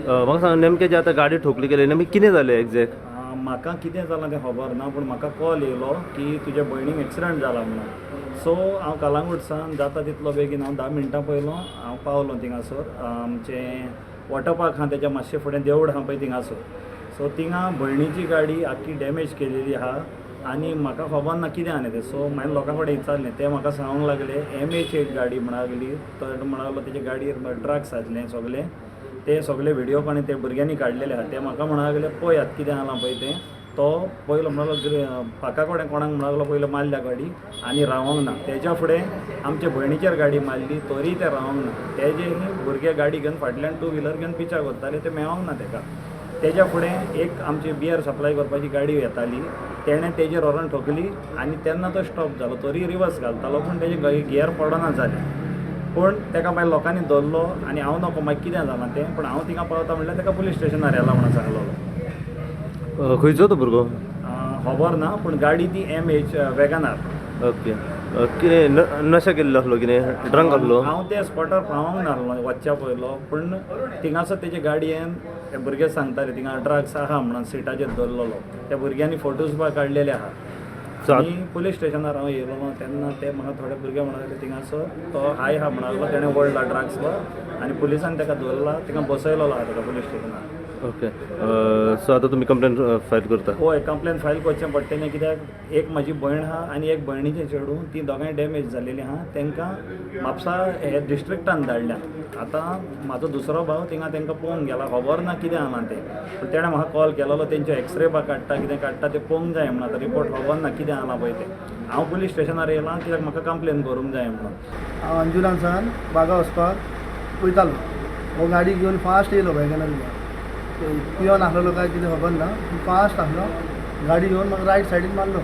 म्हाका सांग नेमकें जे आतां गाडी ठोकली गेली नेमकें कितें जालें एग्जॅक्ट? म्हाका कितें जालां तें खबर ना, पूण म्हाका कॉल येयलो की तुज्या भयणीक एक्सिडंट जाला म्हणून. सो हांव कलांगूटसान जाता तितलो बेगीन, हांव 10 मिनटां पयलो हांव पावलो थिंगासर. आमचें वॉटर पार्क आहा तेच्या मातशें फुडें देवूळ आहा पळय थिंगासर. सो थिंगा भयणीची गाडी आख्खी डॅमेज केलेली आहा आनी म्हाका खबर ना कितें आहा तें. सो मागीर लोकां कडेन विचारलें, ते म्हाका सांगूंक लागले MH 8 गाडी म्हणा लागली. तो म्हणा लागलो तेजे गाडयेर ड्रग्स आसलें सगलें. ते सगळे व्हिडियो कोणे ते भुरग्यांनी काडलेले आहा. ते म्हाका म्हणा लागले पळयात कितें आलां पळय तें. तो पयलो म्हणा लागलो पाका कडेन कोणाक म्हणा लागलो पयलो मारल्या गाडी आनी रावोंक ना. तेज्या फुडें आमचे भयणीचेर गाडी मारली तरी ते रावोंक ना. तेजे भुरगे गाडी घेवन फाटल्यान टू व्हिलर घेवन पिछा करताले, ते मेळोंक ना तेका. तेज्या फुडें एक आमची बियर सप्लाय करपाची गाडी येताली, तेणें तेजेर व्हरोन ठोकली आनी तेन्ना तो स्टॉप जालो. तरी रिवर्स घालतालो पूण तेजे गियर पडना जालें. पूण तेका मागीर लोकांनी धरलो आनी हांव नको मागीर कितें जालां तें, पूण हांव थिंगा पावता म्हणल्यार तेका पुलीस स्टेशनार व्हेला म्हणून सांगलेलो. खंयचो तो भुरगो? खबर ना, पूण गाडी ती MH WagonR. Okay, कितें नशा केल्लो आसलो, कितें ड्रंक आसलो? हांव त्या स्पॉटार पावोंक नासलो वचच्या पयलो, पूण थिंगासर तेजे गाडयेन ते भुरगे सांगताले थिंगा ड्रग्स आहा म्हणून सिटाचेर दवरलेलो. त्या भुरग्यांनी फोटोज बा काडलेले आहा. आनी पुलीस स्टेशनार हांव येयलेलो तेन्ना ते म्हाका थोडे भुरगे म्हणा लागले थिंगासर तो हाय आहा म्हणा लागलो, तेणें वळला ड्रग्स आनी पुलिसान तेका धरला, थिंगा बसयलेलो आहा तेका पुलीस स्टेशनार. ओके, सो आतां तुमी कंप्लेन फायल करता? हय, कंप्लेन फायल करचें पडटलें, कित्याक एक म्हाजी भयण आहा आनी एक भयणीचें चेडूं, ती दोगांय डॅमेज जाल्लेलीं आहा. तांकां म्हापसा हे डिस्ट्रिक्टान धाडल्या. आतां म्हाजो दुसरो भाव थिंगा तांकां पळोवंक गेला, खबर ना कितें आहा तें, पूण तेणें म्हाका कॉल केलेलो तेंच्यो एक्सरे बा काडटा कितें काडटा तें पळोवंक जाय म्हणून. आतां रिपोर्ट खबर ना कितें आहा पळय तें. हांव पुलीस स्टेशनार येयलां कित्याक म्हाका कंप्लेन करूंक जाय म्हणून. हांव अंजुनासान बागा वचपाक वयतालो. हो गाडी घेवन फास्ट येयलो वॅगनार घेवन. पियोन आसलेलो काय कितें खबर ना, पूण फास्ट आसलो. गाडी घेवन म्हाका रायट सायडीन मारलो.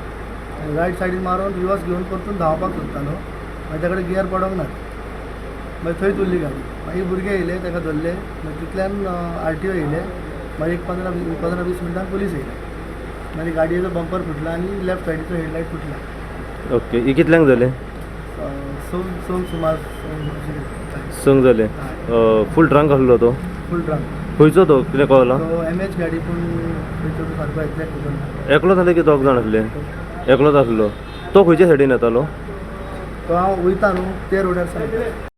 रायट सायडीन मारून रिवर्स घेवन परतून धांवपाक सोदतालो, मागीर त्या कडेन गियर पडोंक ना, मागीर थंयच उरली गाडी. मागीर भुरगे येयले, ताका धरले. मागीर तितल्यान RTO येयले. मागीर एक 15-20 मिनटान पुलीस येयले. मागीर गाडयेचो बंपर फुटला आनी लेफ्ट सायडीचो हेडलायट फुटला. ओके, ही कितल्यांक जालें? 6 सुमार, 6. 6 जालें. फूल ड्रंक आसलो तो? फूल ड्रंक. खंयचो तो कितें कळ्ळां? तो MH गाडी, पूण खंयचो तो सारको एक्झॅक्ट खबर ना. एकलोच आसलो की दोग जाण आसले? एकलोच आसलो. तो खंयच्या सायडीन येतालो? तो हांव वयता न्हू ते रोडार सांगता.